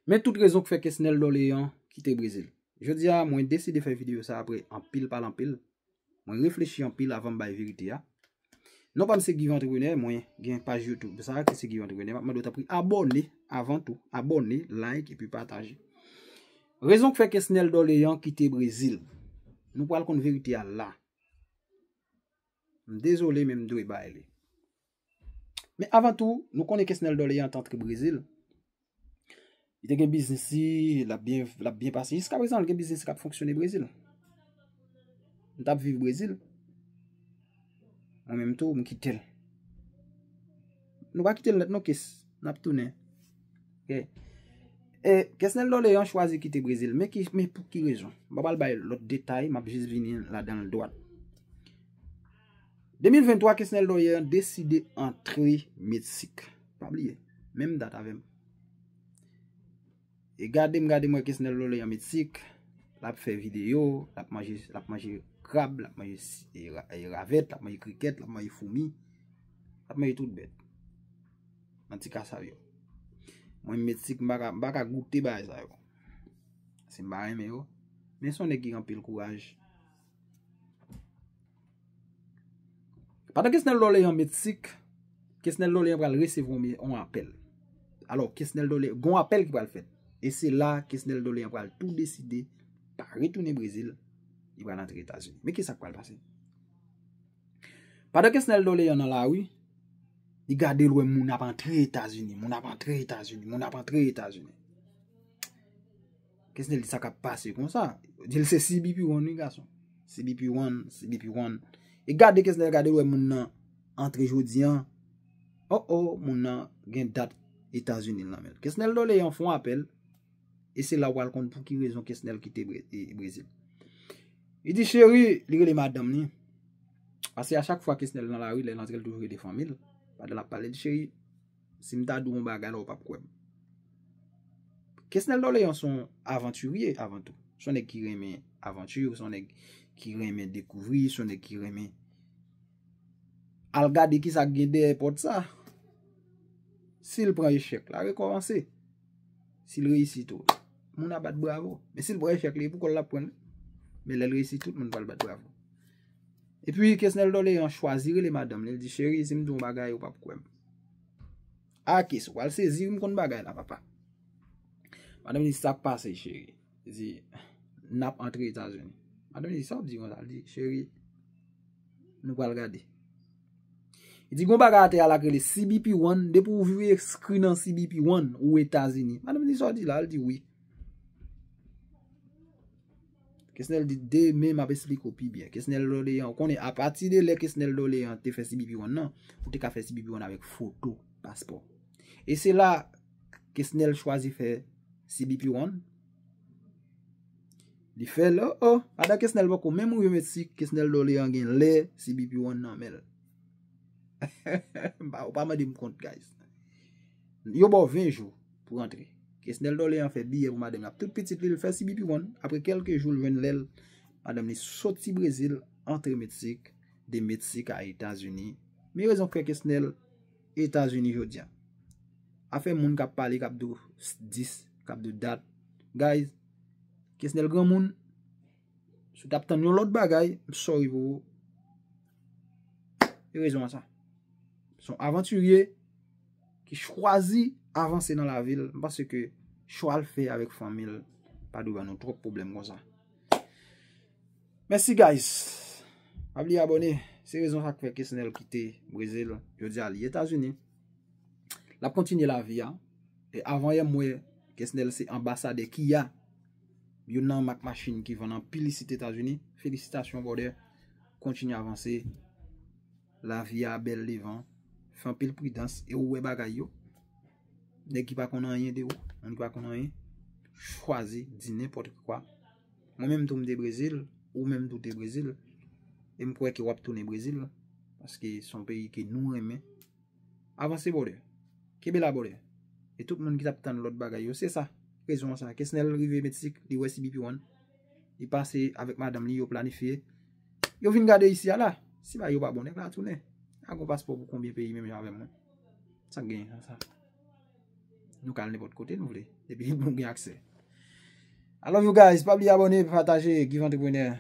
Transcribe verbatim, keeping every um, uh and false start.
Men tout rezon k fè Kesnel Dorlean kite Brezil. Jodi a, mwen deside fè videyo sa apre anpil pale anpil. Mwen reflechi anpil avan m bay verite a. Non pa m se Guy Entrepreneur, mwen gen paj YouTube sa ki se Guy Entrepreneur. M ap mande w tanpri abòne avan tou. Abòne, like epi pataje. Rezon k fè Kesnel Dorlean kite Brezil. Nou pral konn verite a la. M dezole, men m dwe bay li. Men avan tou, nou konnen Kesnel Dorlean te antre Brezil. Li te gen biznis li, l ap byen, l ap byen pase. Jiska prezan, li gen biznis li k ap fonksyone Brezil. M t ap viv Brezil. Mwen menm tou, m kite l. Nou pa kite l nèt non, Kes. N ap tounen. Ok. E Kesnel Dorlean chwazi kite Brezil. Men ki, men pou ki rezon? M pa pral bay lòt detay, m ap jis vini ladan l dwat. De mil venntwa, Kesnel Dorlean deside antre Meksik. Pa bliye, menm dat avè m. E gade m, gade m wè Kesnel Dorlean Meksik, l ap fè videyo, l ap manje, l ap manje krab, l ap manje si- e ra- e ravèt, l ap manje krikèt, l ap manje foumi, l ap manje tout bèt. Nan ti kasav yo. Mwen Meksik, m pa ka, m pa ka goute bagay sa yo. Se m pa renmen yo. Men se yon nèg ki gen anpil kouraj. Pandan Kesnel Dorlean Meksik, Kesnel Dorlean pral resevwa yon, yon apèl. Alò, Kesnel Dorlean, gon apèl ki pral fèt. E se la Kesnel Dorlean pral tou deside pa retounen Brezil, li pral antre Etazini. Men ki sa k pral pase? Pandan Kesnel Dorlean nan lari, li gade l wè moun ap antre Etazini, moun ap antre Etazini, moun ap antre Etazini. Kesnel di sa k ap pase konsa. Di l se C B P One wi gason. C B P One, C B P One. E gade Kesnel gade wè moun nan antre jodi an. Oh oh, moun nan gen dat Etazini l nan men l. Kesnel Dorlean fè yon apèl. E se la w pral konn pou ki rezon Kesnel kite Bre- e- Brezil. Li di cheri, li rele madanm li. Paske a chak fwa Kesnel nan lari, lè l antre, l toujou rele fanmi l. Pandan l ap pale, li di cheri, si m ta di w yon bagay la, ou p ap kwè m. Kesnel Dorlean se yon avantirye avan tou. Se yon nèg ki renmen avanti, se yon nèg ki renmen dekouvri, se yon nèg ki renmen al gade ki sa k gen dèyè pòt sa. Si l pran echèk la, rekòmanse. Si l reyisi tou, moun ap bat bravo. Men si l pran echèk li, pou kò l l ap pran l. Men lè l reyisi, tout moun pral bat bravo. Epi Kesnel Dorlean chwazi rele madanm li, li di cheri, si m di w yon bagay, ou p ap kwè m. A Kes, ou pral sezi, m konn bagay la papa. Madanm li di sa k pase cheri. Li di n ap antre Etazini. Madanm li di sa w ap di konsa? Li di cheri, nou pral gade. Li di gon bagay atè a la k rele C B P One, depi w vin enskri nan C B P One, ou Etazini. Madanm li di sa w di la? Li di wi. Kesnel di demen m ap esplike w pi byen. Kesnel Dorlean, ou konnen apati de lè Kesnel Dorlean te fè C B P One nan, ou te ka fè C B P One avèk foto paspò. E se la Kesnel chwazi fè C B P One. Li fè l, oh oh, pandan Kesnel poko menm rive Meksik, Kesnel Dorlean gen lè C B P One nan men l. M pa- Ou pa mande m kont, guys. Yo ba w ven jou pou rantre. Kesnel Dorlean fè biyè pou madanm li ak tout pitit li, l fè C B P One. Apre kèlke jou, l jwenn lè l, madanm li soti Brezil, antre Meksik, de Meksik a Etazini. Men rezon k fè Kesnel Etazini jodi a. Afè moun k ap pale, k ap di w dis, k ap di w dat. Guys, Kesnel granmoun, si w t ap tann yon lòt bagay, m sorry pou ou. E rezon an sa. Se yon avantirye ki chwazi avanse nan lavi l. M panse ke chwa l fè avèk fanmi l pa dwe ban nou twòp pwoblèm konsa. Mèsi, guys. Pa bliye abòne. Se rezon sa k fè Kesnel kite Brezil. Jodi a, li Etazini. L ap kontinye lavi a. E avan yè, m wè Kesnel se anbasadè Kia, youn nan mak machin ki vann anpil isit Etazini. Felisitasyon, brother. Kontinye avanse. Lavi a bèl devan. Fè anpil pridans e ou wè bagay yo. Nèg ki pa konn anyen de ou, moun ki pa konn anyen, chwazi di nenpòt kwa. Mwen menm tou m te Brezil, ou menm tou te Brezil. E m kwè ke w ap tounen Brezil, paske se yon peyi ke nou renmen. Avanse, brother. Kenbe la, brother. E tout moun ki t ap tann lòt bagay yo, se sa. Rezon an sa. Kesnel rive Meksik, li wè C B P One. Li pase avèk madanm li, yo planifye. Yo vin gade isi a la. Si bagay yo pa bon, nèg la tounen. A gon paspò pou konbyen peyi menm jan avè mwen? Sa k genyen sa? Nou ka al nenpòt kote nou vle. Depi nou gen aksè. I love you guys. Pa bliye abòne, pataje, Give Entrepreneur.